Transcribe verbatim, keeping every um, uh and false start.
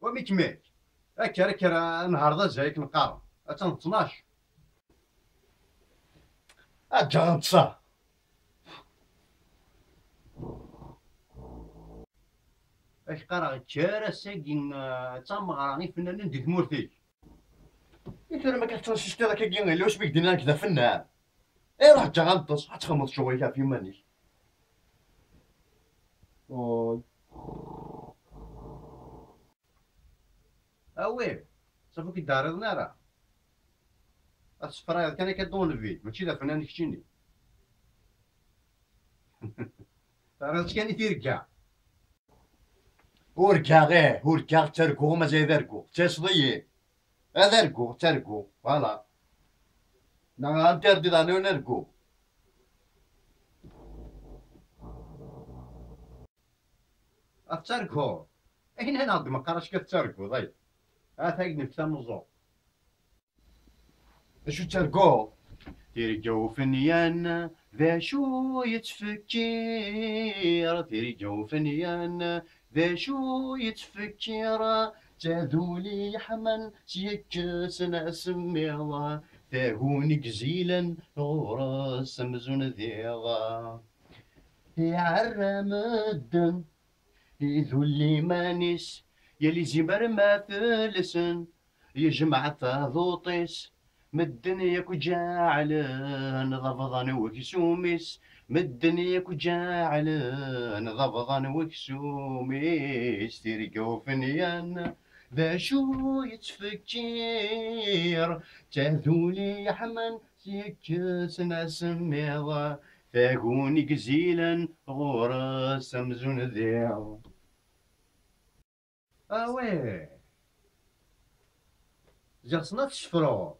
Amek mek? Akker, akker, ad nehreḍ azay akken qqaren. Attan d ttnac. Ad ǧǧeɣ ad ṭṭseɣ. Ak qqareɣ kker ass-agi, eh, d tameɣra ifennanen di tmurt-ik. I tura ma k-tettnecciceḍ akkagi, yella wasmi k-d-nnan nekk d afennan? Iruḥ ǧǧeɣ ad ṭṭes, ad txedmeḍ ccɣel-ik ɣef yiman-ik. Uy. Awi, ṣafi ur k-id-ɛriḍen ara. Ad tessefrayeḍ kan akka ddunbit, mačči d afennan keččini. Terriḍ-tt kan i tirga. Urgaɣ, ih, urgaɣ, ttarguɣ, mazal ad arguɣ, tettaseḍ-iyi. Ad arguɣ, ttarguɣ, voilà. Neɣ interdit daɣen ad nargu. Ad targuḍ? Ayen-aneɣ-d meqqar acku ad targuḍ, ay. Ata i nefk tameẓẓuɣt. D acu ttarguḍ? Tirga ufenyan, d acu yettfekkir? Tirga ufenyan, d acu yettfekkir? D taduli yeḥman s yekksen asemmiḍ, taguni gzilen ɣur-s amzun d iḍ. Iɛerra medden, idulli iman-is, yal izimer ma telsen, yejmeɛ taduṭ-is, medden yakk ǧeɛlen d abḍan weksum-is, medden yakk ǧeɛlen d abḍan weksum-is, tirga ufenyan, d acu yettfekkir? D taduli yeḥman s yekksen asemmiḍ, taguni gzilen ɣur-s amzun d iḍ. Awih! Ziɣ tessneḍ ad tessefruḍ.